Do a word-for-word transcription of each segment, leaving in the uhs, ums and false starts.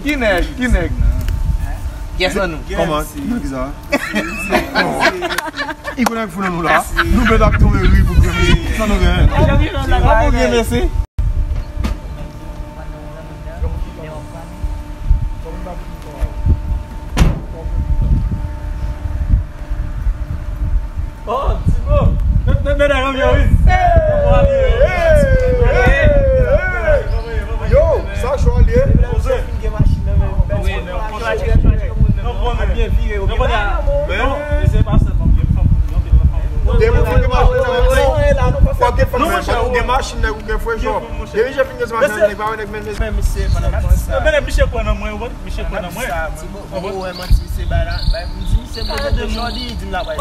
Ki nèg? Ki nèg? Kiyès nan nou? Kòman? Nan ki sa? Li konnen k fou nan nou la. Nou bèt ap tonbe ri pou grenmesi. Sa nou gen? Sa pou grenmesi? Oh, Tibo! Men, men, men, men, men, wi. Yo, sa cho al ye? Poze. Depi w fin gen machin nan, fò w gen machin nan, ou gen frè Jò. Depi je fin gen machin nan, nèg pa wè nèg men. Men misye, pandan sa. Men misye kwè nan mwen, wi. Misye kwè nan mwen. Tibo, ou wè manti misye bay la? Bay, m di misye poze de jodi, li di m l ap al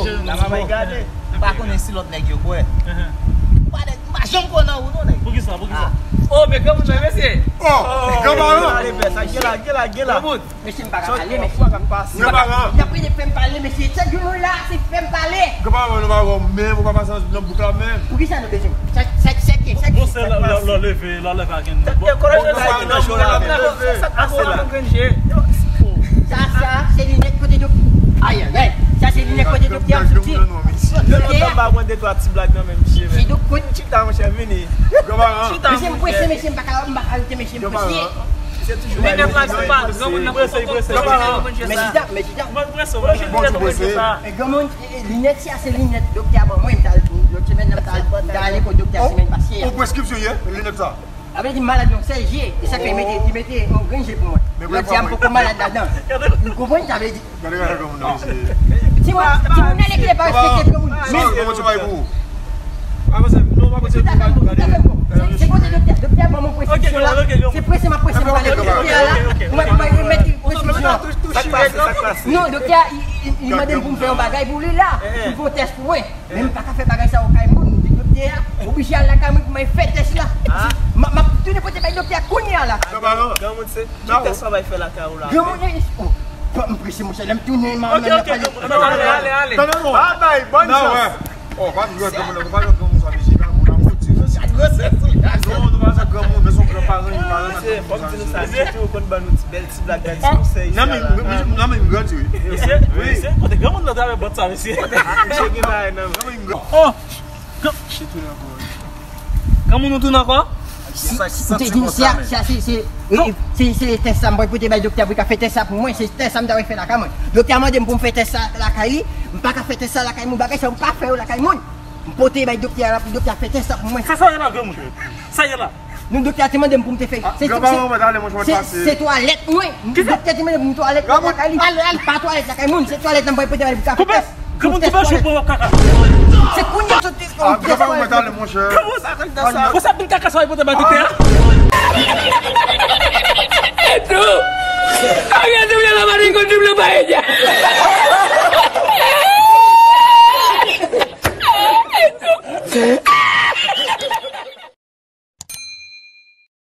jere. L ap al gade. M pa konnen si lòt nèg yo kwè. M pa nèg, m pa janm kwè nan ou non, nèg. Poukisa, poukisa? Oh, men granmoun nan, mesye. Oh, granmoun. Ale fè sa, gen la, gen la, gen la. Granmoun. Mesye, m pa ka pale, mesye. Granmoun. Y ap rele fè m pale, mesye. Chak jou nou la, se fè m pale. Granmoun, nou pa wè w menm, ou pa pase nan bouk la menm. Poukisa nou bezwen? Chak, chak, chak, chak. Bon, se lè, lè, lè leve, lè leve ak yon. Tèt de kolonèl sa ki nan jou la. Sa, sa, se linèt kote doktè. Ay, ay, ay. Sa se linèt kote doktè a soti. Doktè a pa pran de twa ti blag nan men misye. Se doktè. Chita, monchè, vini. Chita, mesye, m prese, mesye, m pa ka, m pa ka rete, mesye, m prese. Linèt la, se pa granmoun nan prese, prese. Men chita, men chita. Mwen prese, mwen prese. E granmoun, e, e, linèt sa, se linèt doktè a ban mwen, m t al, lòt semèn nan, m t al, m t al ale kot doktè a semèn pase a. Yon preskripsyon ye, linèt sa. Sa vle di malad yon sèl je, e sa fè li mete, li mete yon grenn je pou mwen. Jodi a m poko malad ladan. Ou konprann sa vle di? Gade, gade kòman nou mesye. Timoun, timoun nan lekòl pa respekte granmoun. Men kòman ti bay pou ou? Avanse, non, pa avanse. Tout afè m bon, tout afè m bon. Se, se kote doktè, doktè a ban mwen preskripsyon la. Se prese m ap prese pou ale kote doktè a la. Pou mwen, pou mwen remèt li preskripsyon an. Sa k pase, sa k pase? Non, doktè a, li, li, li mande m pou m fè yon bagay pou li la. Pou l fè yon tès pou mwen. Men m pa ka fè bagay sa yo kay moun. M di doktè a, oblije al lakay mwen pou mwen fè tès la. M, m ap tounen pote bay doktè a kounye a la. Granmoun, se ki tès sa bay fè lakay ou la? Granmoun, e, oh, m prese, monchè, lè m tounen, m ap pale. Ok, ok, granmoun, ale, ale, ale. Bye bye, bonne chance. Oh, pa jwe granmoun nan, pa jwe granmoun sa, mesye, pa moun a moti, mesye. Non, nou pa jwe granmoun, men se yon gran paran, yon paran. Mesye, fòk di nou sa, Titi, ou konn ban nou ti bèl ti blag, bèl ti konsèy isi a la. Nan men, nan men, grandi, wi. Mesye, mesye, kote granmoun nan travay bòt sa, mesye. Mesye gen bagay nan men. Oh! Granmoun, nou tounen ankò? Sa, sa, se, se, se, se tès sa m pral pote bay doktè a pou l ka fè tès sa pou mwen. Se tès sa m ta dwe fè lakay mwen. Doktè a mande m pou m fè tès sa lakay li. M pa ka fè tès sa lakay moun. Bagay sa yo m pa fè yo lakay moun. M pote bay doktè a la pou doktè a fè tès sa pou mwen. Sa, sa ye la, granmoun? Sa ye la? Non, doktè a te mande m pou m te fè. Se, se, se twalèt mwen. Doktè a te mande pou m twalèt lakay li. Pa twalèt lakay moun, se twalèt nan m pral pote bay pou l ka fè tès. Granmoun, ki pa jou pou w ap kaka. Se kounye a soti. Granmoun, sa vin kaka sa, pote bay doktè a. Eto! Kaya double la mari kon double paella.